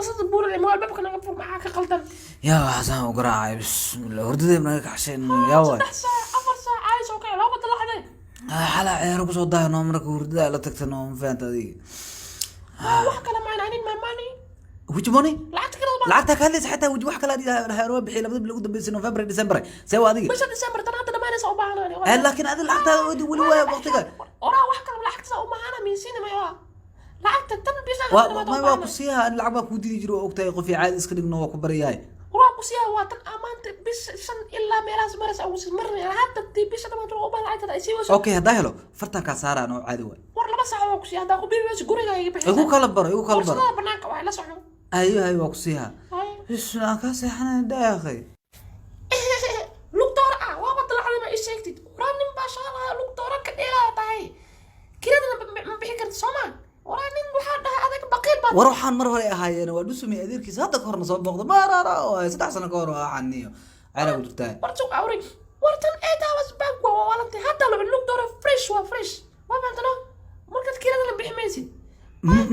Basada buuran ee albaabka naga fur, maxaa ka qaldan? Yaa waxaasaan u garaacay? Bismillah, hurdadee naga kaxsheen. Yaa waay? 3 saac, 4 saac caadi soo kacay, laba dalacday. Xalaa ciyaaro kusoo daahno, marka hurdada la tagta no, ma fahanta adiga? Wax kale maan, I need my money. Which money? Lacagta kale baa. Lacagta ka hadlaysa xataa wiji wax kale adiga waa bixiyay labada bil ugu dambeysay, November, December. See waa adiga? Bisha December tan hadda dhamaanaysa u baahanaan. Laakiin adiga lacagtaada weli waa waqtiga. Oraa, wax kale lacagtaas u baahana miisiina mayo lacagta tan bisha. Waa ma waa ku siiyaa ani? Lacag baa kuu didi jiro oo ogtahay, qof caadi iska dhigno, waa ku baryahay. Waa ku siiyaa, waa tan amaanta bisha 5 ilaa meelahaas maraysa ugu sii marnay hadda tii bisha dhamaanta u baahan lacagtada ay sii wayso. Okay, haddaa helo fartan kaa saaraan oo caadi waay. War 2 saac waa ku siiyaa, haddaa ku bibi wayso guriga iga bixisa. Igu kala baro, igu kala baro. Warshadaha banaanka waa la soco. Hayo hayo, waa ku siiyaa. Hay. Bismillah, aan kaa seexanay dhaaqay. Lug doora ah waaba dalacday, ma ii sheegtid? Waraa nin baa shaqalaya, lug doora ka dheelaa tahay, kiradana ma bixin kartid soo ma? Waraa nin waxaa dhahay adag baqiil baa. War waxaan mar hore ahaayeen waa dhusumay adeerkiisa hadda ka horna soo booqdo marara oo 3 sano ka hor waa xaniyo ceela ku jirtaa. War sug awri, war tan 8 hours back waa waalantay hadda la lug doora fresh, waa fresh, waa fahamtano markaad kiradana bixi maysid.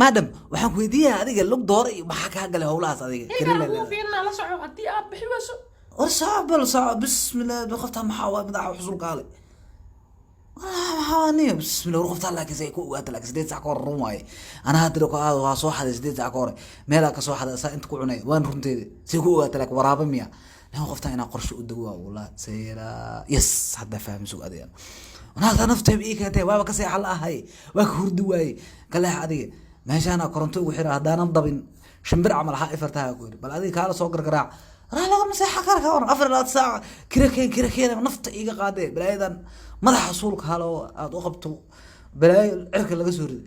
Madam, waxaan ku weydiiyaa adiga lug doora iyo maxaa kaa galay howlahaas adiga? Igaa lagu fiirinaa, la soco haddii aad bixi wayso. War soco, bal soco. Bismillah, qoftaa maxaa waa madaxa xusulka ale maxaa waa niyo? Bismillah, war qoftaa laakiin say ku ogaata? Laakiin 8 saac ka hor run waaye. Anaa hadda ku aado waa soo xaday 8 saac ka hore, meelaa ka soo xaday, saa inta ku cunay waan runteeda. Say ku ogaata? Laakiin waraaba miya nin qoftaa inaa qorshe u dago waa wallah sayra. Yes, hadda fahmi sug adiga naagta nafteeba ii keentay, waaba ka seexan la ahay, waa ka hurdi waayey. Kaleex adiga meeshaana koronto ugu xira, haddaanan dabin shimbir camal ha ifartaha ku yidhi. Bal adiga kaala soo gargaraac raa, lagama seexan kara. Ka waran 24 saac kira keen, kira keen, nafta iiga qaadee. Balaayadan madaxa suulka halo aada u qabto, balaayo cirka laga soo riday.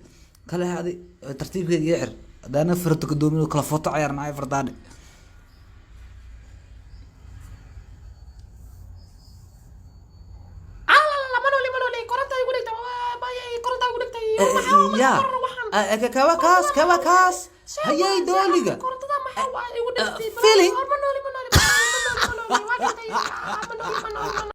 Kaleex adi tartiibkeeda ii xir, haddaana farto gadoomin kala foto cayaar maxay fartaadhe. Alla, manoli manoli, koronta igu dhigtay, bayay, koronta igu dhigtay. Ya kawa kaas, kawa kaas hayay dooliga. Korontada maxaa waa igu dhigtay? Feeling. Manoli manoli manoli manoli, waa dhigtay, manoli manoli.